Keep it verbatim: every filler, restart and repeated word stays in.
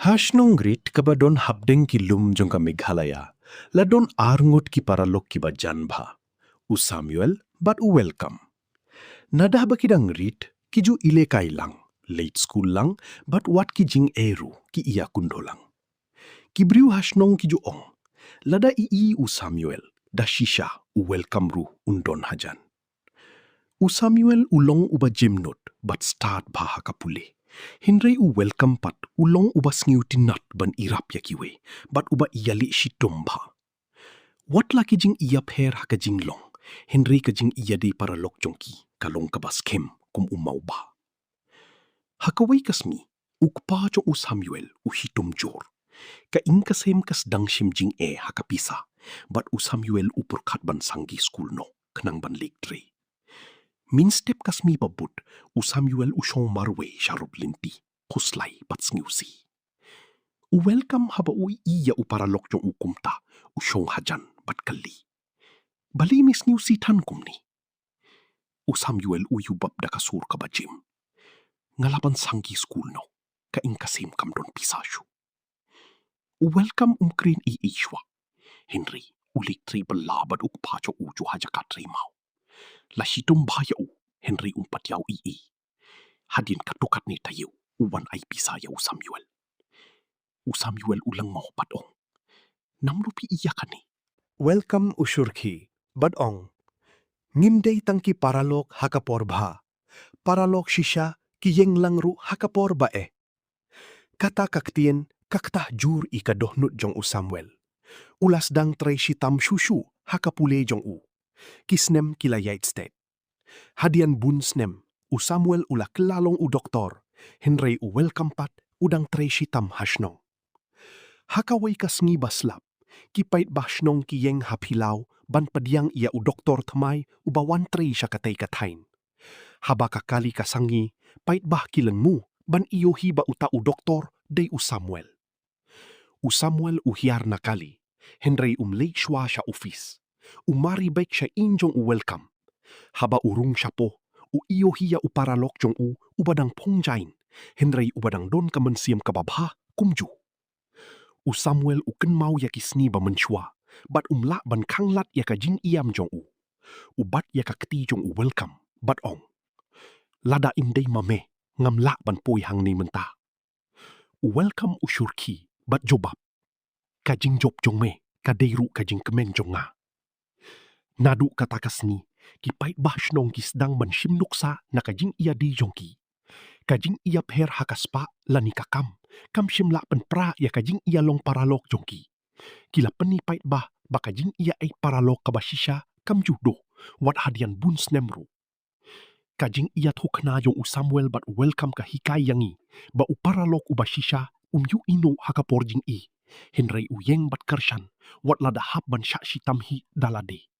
Ha shnong Greet kaba don hapdeng ki lum jong ka Meghalaya, la don ar ngut ki paralok kiba jan bha, u Samuel bad u Welcome. Nadah ba ki dang rit, ki ju ïalehkai lang, leit skul lang, bad wat ki jingeh ruh ki ïakynduh lang. Ki briew ha shnong ki ju ong, lada i i u Samuel, da shisha u Welcome ruh un don hajan. U Samuel u long uba jemnud bad stad bha ha ka pule. Hynrei u Welcome pat u long uba sngewtynnad ban ïarap ïa kiwei, bad uba ïaleh shitom bha. Wat la ki jingïapher ha ka jinglong, hynrei ka jingïadei paralok jong ki ka long kaba skhem kum u mawbah. Ha kawei ka sngi, u kpa jong u Samuel u shitom jur. Ka ïing ka sem ka sdang shim jingeh ha ka pisa, bad u Samuel u pyrkhat ban sangeh skul noh, khnang ban leit trei. Mynstep ka sngi ba bud, u Samuel u shong marwei sha rud lynti, khuslai bad sngewsih. U Welcome haba u ïohi ïa u paralok jong u kumta, u shong hajan bad kylli, balei me sngewsih than kumne? U Samuel u jubab da ka sur kaba jim, nga lah ban sangeh skul noh, ka ïing ka sem kam don pisa shuh. U Welcome um kren ei ei shuwa, hynrei u leit trei bylla bad u kpa jong u ju ha jaka trei maw. La shitom bha ïa u, hynrei um pat ïoh ei ei. Hadien katto katne taïew, u wan ai pisa ïa u Samuel. U Samuel u lyngngoh bad ong, namar phi ïa kane? Welcome u shyrkhei bad ong, ngim dei tang ki paralok ha ka por bha, paralok shisha ki ïeng lang ruh ha ka por ba eh. Kata ka ktien ka ktah jur ïa ka dohnud jong u Samuel. U la sdang trei shitom shuh shuh ha ka pule jong u. Ki snem ki la ïaid stet. Hadien bun snem, u Samuel u la kylla long u doktor, hynrei u Welcome pat u dang trei shitom ha shnong. Ha kawei ka sngi ba slap, ki paidbah shnong ki ïeng ha phyllaw ban pdiang ïa u doktor thymmai uba wan trei sha katei ka thaiñ. Haba ka kali ka sangeh, paidbah ki lyngngoh ban ïohi ba uta u doktor dei u Samuel. U Samuel u hiar na kali, hynrei um leit shuwa sha office. U mari beit sha ïing jong u Welcome. Haba u rung shapoh, u ïohi ïa u paralok jong u uba dang phong jain, hynrei uba dang don ka mynsiem kaba bha kumjuh. U Samuel u kynmaw ïa ki sngi ba mynshuwa, bad um lah ban khanglad ïa ka jingïam jong u. U bat ïa ka kti jong u Welcome bad ong, lada ym dei ma me, ngam lah ban poi hangne mynta. U Welcome u shyrkhei bad jubab, ka jingjop jong me ka dei ruh ka jingkmen jong nga. Naduh kata ka sngi, ki paidbah shnong ki sdang ban shim nuksa na ka jingïadei jong ki. Ka jingïapher ha ka spah lane ka kam kam shym lah pynpra ïa ka jingïalong paralok jong ki. Ki la pyni paidbah ba ka jingïaid paralok kaba shisha kam ju duh wat hadien bun snem ruh. Ka jingïathuhkhana jong u Samuel bad u Welcome ka hikai ïa ngi ba u paralok uba shisha um ju ïehnoh ha ka por jingïeid, hynrei u ïeng bad kyrshan wat la da hap ban shah shitom hi da lade.